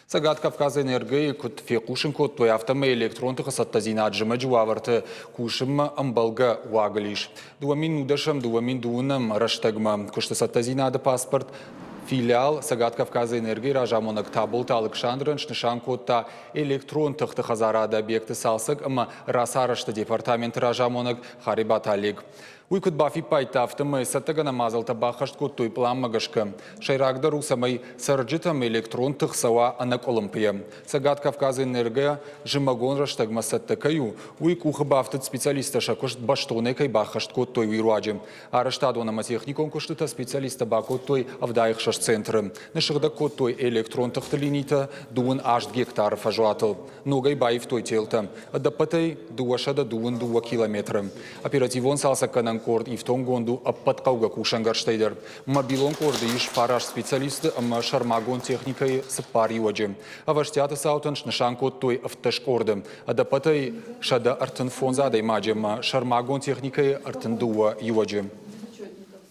Цӕгат Кавказы энергийы куыд фехъусын кодтой, афтӕмӕй электрон тыхы цӕттӕдзинад зымӕджы уавӕрты кусынмӕ ӕмбӕлгӕ уагыл ис. 2010 2020 рӕстӕгмӕ куысты цӕттӕдзинады паспорт филиал Цӕгат Кавказы энергийы разамонӕг Таболты Алыксандрӕн снысан кодта электрон тыхты хӕдзарады объекты цалцӕг ӕмӕ рацарӕзты департаменты разамонӕг Харебаты Олег. Уый куыд бафиппайдта, афтӕмӕй цӕттӕгӕнӕн мадзӕлттӕ баххӕст кодтой пъланмӕ гӕсгӕ. Сӕйрагдӕр у, цӕмӕй цӕрджытӕм электрон тых цӕуа ӕнӕкъуылымпыйӕ. Цӕгат Кавказы энергия зымӕгон рӕстӕгмӕ цӕттӕ кӕй у, уый къухы бафтыд специалисттӕ сӕ куыст бӕстонӕй кӕй баххӕст кодтой, уый руаджы. Арӕзтадон ӕмӕ техникон куыстытӕ специалисттӕ бакодтой 76 центры. Ныссыгъдӕг кодтой электрон тыхты линитӕ 28 гектары фӕзуатыл. Ногӕй баивтой телтӕ. Ӕдӕппӕтӕй 222 километры. Оперативон цалцӕггӕнӕн къорд ифтонггонд у ӕппӕт хъӕугӕ кусӕнгӕрзтӕй дӕр. Мобилон къорды ис фараст специалисты ӕмӕ сӕрмагонд техникӕйы цыппар иуӕджы. Ӕвӕстиаты цаутӕн снысан кодтой 17 къорды. Ӕдӕппӕтӕй 135 адӕймаджы ӕмӕ сӕрмагонд техникӕйы 32 иуӕджы.